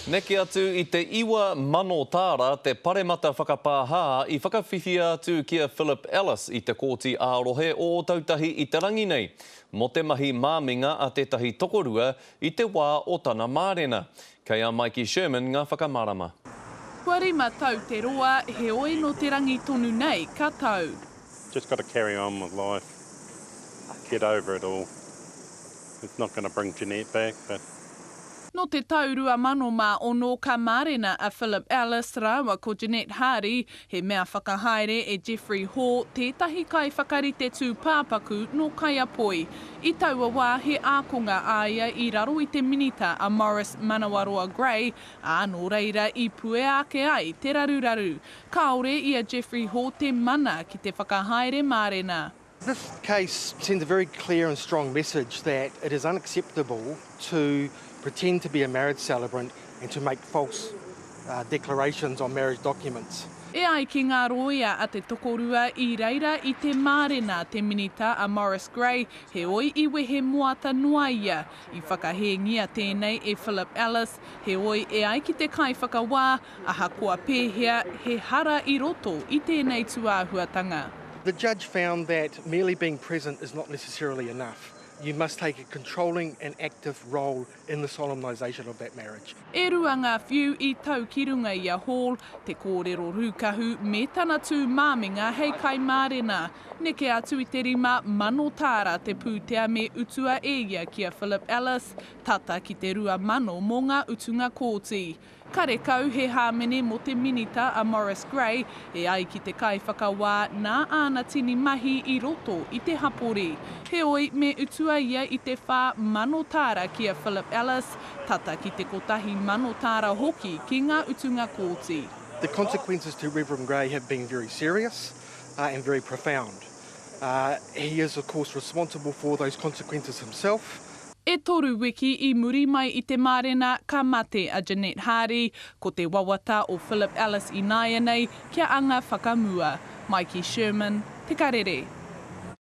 Neke atu i te 9,000 tāra te paremata whakapāhā i whakawhiwhia atu ki a Philip Ellis i te Kōti ā-Rohe o Ōtautahi i te rangi nei, mō te mahi māminga a tētahi tokorua i te wā o tana mārena. Kei a Mikey Sherman ngā whakamārama. Kua rima tau te roa, heoi nō te rangi tonu nei ka tau. Just got to carry on with life, get over it all. It's not gonna bring Jeanette back but. Nō te tau 2006 ka mārena a Philip Ellis rāua ko Jeanette Hardy, he mea whakahaere e Geoffrey Hall, tētahi kaiwhakarite tūpāpaku nō Kaiapoi. I taua wā he ākonga a ia i raro i te minita a Maurice Manawaroa Grey, ā, nō reira i puea ake ai te raruraru. Kāore i a Geoffrey Hall te mana ki te whakahaere mārena. This case sends a very clear and strong message that it is unacceptable to pretend to be a marriage celebrant and to make false declarations on marriage documents. E ai ki ngā rōia a te tokorua i reira i te mārena te minita a Maurice Grey, heoi i wehe moata noa ia. I whakahēngia tēnei e Philip Ellis, heoi e ai ki te kaiwhakawā, Ahakoa pēhea, he hara i roto i tēnei tūāhuatanga. The judge found that merely being present is not necessarily enough. You must take a controlling and active role in the solemnisation of that marriage. E rua ngā whiu i tau ki runga i a Hall, te kōrero rūkahu me tana tū māminga hei kaimārena. Neke atu i te 5,000 tāra te pūtea me utua e ia ki a Philip Ellis, tata ki te 2,000 mō ngā utunga kōti. Karekau he hāmene mō te minita a Maurice Grey, e ai ki te kaiwhakawā nā āna tini mahi i roto i te hapori. Heoi, me utua ia i te 4,000 tāra ki a Philip Ellis, tata ki te 1,000 tāra hoki ki ngā utunga kōti. The consequences to Reverend Grey have been very serious and very profound. He is of course responsible for those consequences himself. E toru wiki i muri mai i te mārena ka mate a Jeanette Hardy, ko te wawata o Philip Ellis ināianei kia anga whakamua. Mikey Sherman, Te Karere.